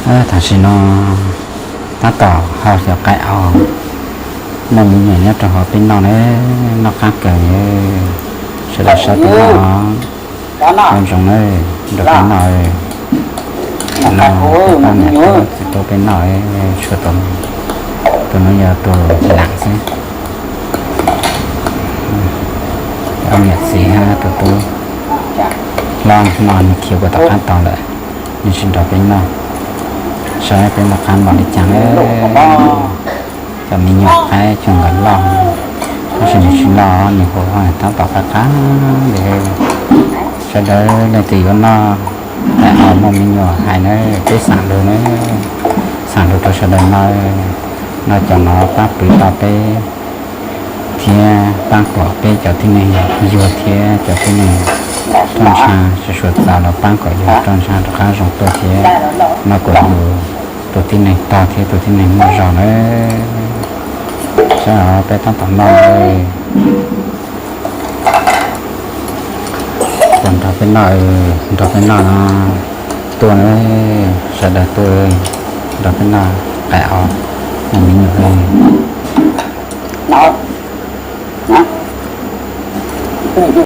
Tam sim no tab tom ho xyov qaib os, muaj me nyuam nyob rau hauv peb noj na, noj qab kawg. Sawv daws saib peb noj, noj ntsoov na, nrog peb noj. Tam sim no pab niam txiv tub peb noj, tshuav tus no yog tus lam xwb. Ob niam txiv hab tus tub hlob no nws khiav puag tom qab tod lawm, nws tsis nrog peb noj. Saib peb noj qab npaum li cas na. Cov me nyuam qaib cov nkawd loj, tab sis nws tsis loj, nws hu tab tom qab qab li. Sawv daws leej twg yuav noj qaib os muaj me nyuam hais na, peb xam lus na, xam lus rau sawv daws noj. Noj cov no pab pw tau peb thiab pab kom peb cov tib neeg yuag thiab cov tib neeg roj ntsha sawv txav los pab kom yuag roj ntsha rov qab zoo tuaj thiab noj kom yus tus tib neeg tog thiab tus tib neeg muaj zog na. Saib os, peb tab tom noj na. Tuaj nrog peb noj, nrog peb noj tuaj na, sawv daws tuaj nrog peb noj qaib os, muaj me nyuam.